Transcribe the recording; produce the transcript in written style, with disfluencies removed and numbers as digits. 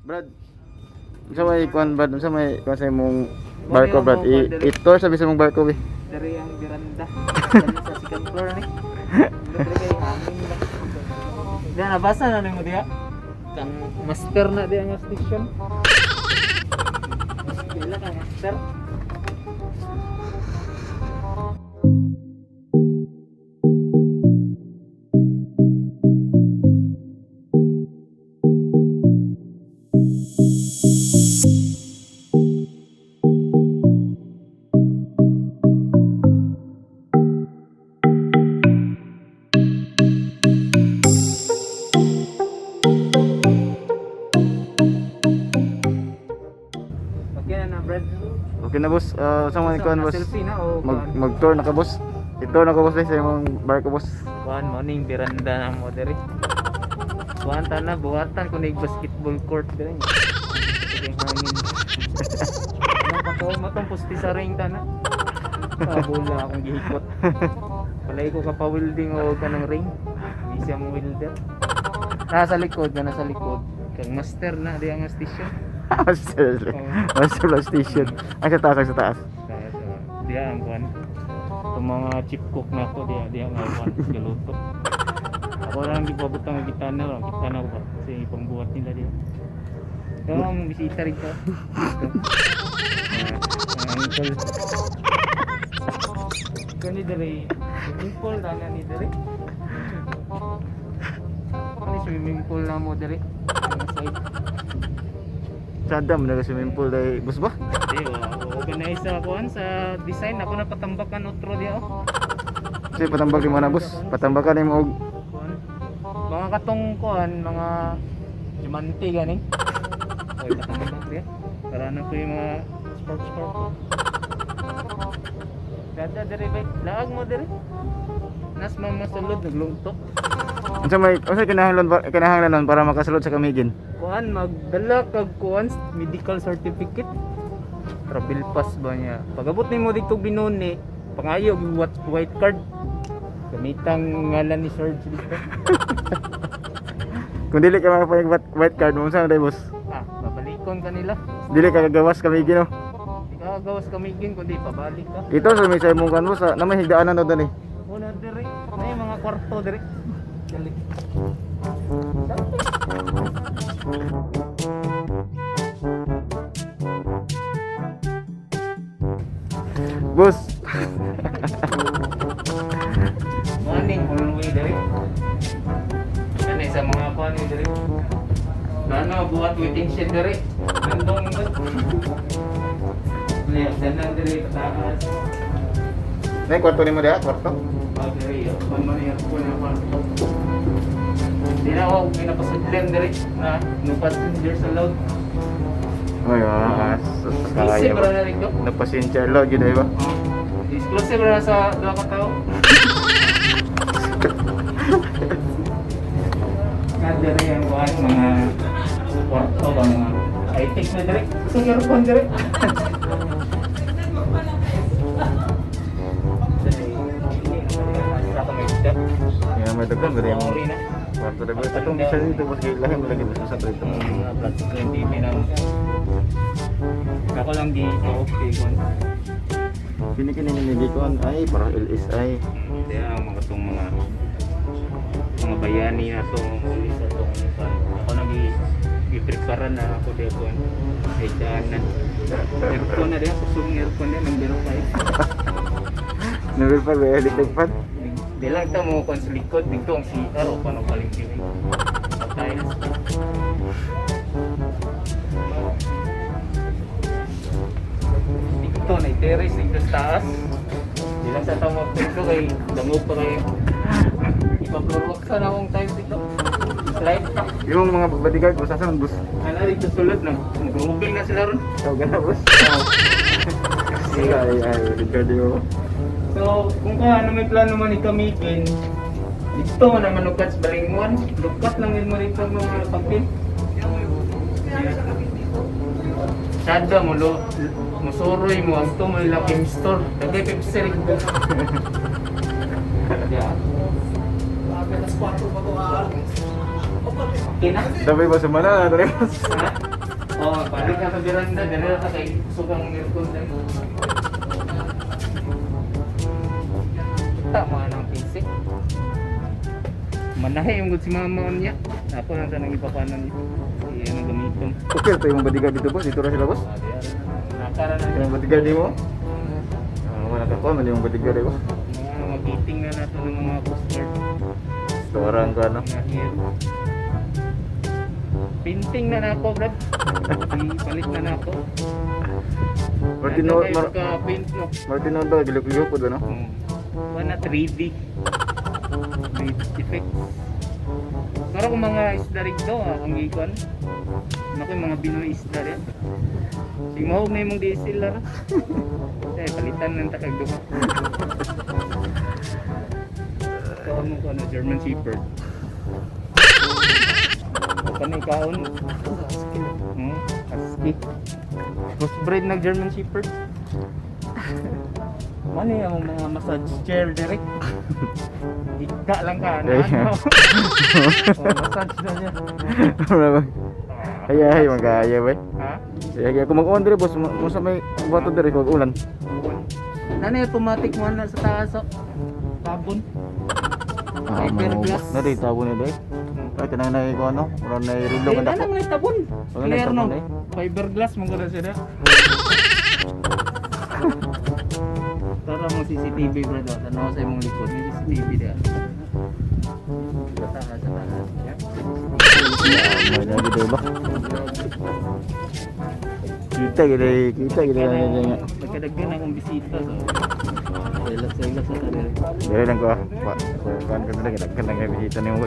Brad, unsa may kuan, Brad? Unsa may kuan sa imong barko, Brad? I-tour sa bisan mong barko, bi. Dari ang veranda. Dali sa second floor ni. Dari kay hangin lang. Diya nabasa na nimo diya. Kang master na diya nga station. Pila ka master. Okay na na, Brad. Okay na, boss. Ah, unsa may kuan, boss? Selfie na o Mag mag-tour na ka, boss. I-tour na ka, boss, sa imong barko, boss. Kuan mo ning veranda na mo diri. Kuan ta na buhatan kun basketball court diri. Sige hangin. Ano pa to matong pusti sa ring ta na. Bola akong gihikot. Palay ko ka pa welding o ka ng ring. Di siya mo welder. Nasa likod ka, nasa likod. Kang master na di ang station. Master, Oo. master plus station. Ang sa taas, ang sa taas. Kaya diya ang kuan. Itong mga chip cook na ako diya diya nga kuan galuto. Ako lang gipabutang og gitana, lang gitana ko ba kasi pangbuhat nila diya. Kaya ang bisita rin ko. Ah, uncle. Kani dere, swimming pool na na ni dere. Kani swimming pool na mo dere. Ang side. Sada mo na swimming pool dahil, boss ba? Di, organize sa kuan sa design ako na patambakan otro diya oh. Kasi patambak mo na, boss. Patambakan nimo og Kuan. Mga katong kuan, mga diamante gani. Oy, patambak diya. Para na ko yung mga spark spark. Ganda dere bay. Laag mo dere. Nas mama sulod naglungtok. Unsa may kinahanglan kinahanglan nun para makasulod sa Camiguin? Kuan magdala kag kuan medical certificate. Travel pass ba niya? Pagabot nimo dito Binoni, pangayo og white card. Gamitang ngalan ni Serge dito. Kung dili ka makapayag white card mo, unsa na day, boss? Ah, babalikon kanila. Dili ka gagawas Camiguin, no? Di ka gawas kamigin kundi pabalik ka. Ito sa may sa imong kan, boss, na may higdaanan daw dali. Una dire, na yung mga kwarto dire. Dali. Boss, Morning, hallway dire. Ano sa mga kuan ni dire. Gano buhat waiting shed dire. Gandong ba? Liya, danan dire pataas. na kwarto nimo diha, kwarto. Ah, dire, kuan man yung aircon yung kwarto. Di na ako pinapasudlan dire na no passengers allowed. Oy, ah, Exclusive kaya ra ba? na rito. No passenger allowed gyud ay ba? Oh, exclusive ra sa duha ka tawo. Kada rin ang buhat mga kwarto ba mga high-tech na dire. Gusto niyo aircon dire. Ya, may daghan ba yung Sorry na. kwarto dai, boss. Atong bisa dito, boss, kay lahi mo lagi, boss, sa dito. Mga flat screen TV na. Ako lang di okay kon. Kini kini ni Gikon ay para LSI. Hindi ang mga tong mga mga bayani na tong uli sa tong kan. Ako nang i-prepare na ako di kon. Ay daanan. Aircon na diya, kusog ng aircon diya, nang biro kayo. Number 5 eh, electric fan. Di lang ta mo kon sa likod dito ang CR o paano palingkiwi. Sa tiles. Dito na terrace dito sa taas. Di lang sa tao magpunto kay dangog pa kayo. Ipa-floor sa na akong tiles dito. Slide pa. Yung mga bodyguard, boss, asa man, boss? Ano dito sulod na. Mag-moving na sila ron. Tawag na, boss. Oh. Ay, ay, bodyguard yun. So, kung ka ano may plano man ni Kamigin, dito man naman lukat sa Balinguan. Lukat lang yun mo rito ang mga pagpin. Sada mo lo, musuroy mo, ang to mo nila Kim Store. Dagay Pepsi rin. Yeah. Okay na? Dabay, boss, sumana na, dali, boss. Ha? Oh, balik ka sa veranda, dili ka kay sugang aircon dai. Tama nang PC. Manahe yung good si mama niya. Ako lang sa nang ipapanan niya. Iya nang gamiton. Okay to imong bodyguard dito, boss. Dito ra sila, boss. Nakara na Imong bodyguard nimo. Ah, wala ka ko man imong bodyguard eh, boss. Mga magiting na nato ng mga postcard. Storang ko ano. Mga here. Painting na nako, brad. Palit na nako. Martino Mar ka paint no. Martino ba gilok-gilok po no? Wala 3D. 3D effect. Pero kung mga isda rito, akong gikuan. Naku, yung mga Binoy isda rin. Sige, mahog na yung diesel lara. Eh, palitan ng takag duha. Kaon mo ko ano, German Shepherd. O kanay kaon. Husky. Crossbreed ng German Shepherd. Mano yung mga massage chair direct. Higda lang ka ano. Ano. Oh, massage na niya. Ay ay magaya bay. Ha? Ay ako mag-on dire, boss, mo sa may bato dire kog ulan. Nanay automatic mo na sa taas oh. Tabon. Ah, Fiberglass. na dai tabo ni dai. Ay kanang nay ko ano, wala na rilo Eh, nga dako. ano man tabon? Wala na Clear no. tabon, eh. Fiberglass mo na sila. Tara mo CCTV, brother. Tanaw sa imong likod. May CCTV diyan. Sa taas, sa taas. May na dito ba? Kita gid kita gid na nga. Nagkadaghan akong bisita so. Relax, relax sa tayo. Dire lang ko ah. Pa, kuan ko daghan lang kay bisita nimo.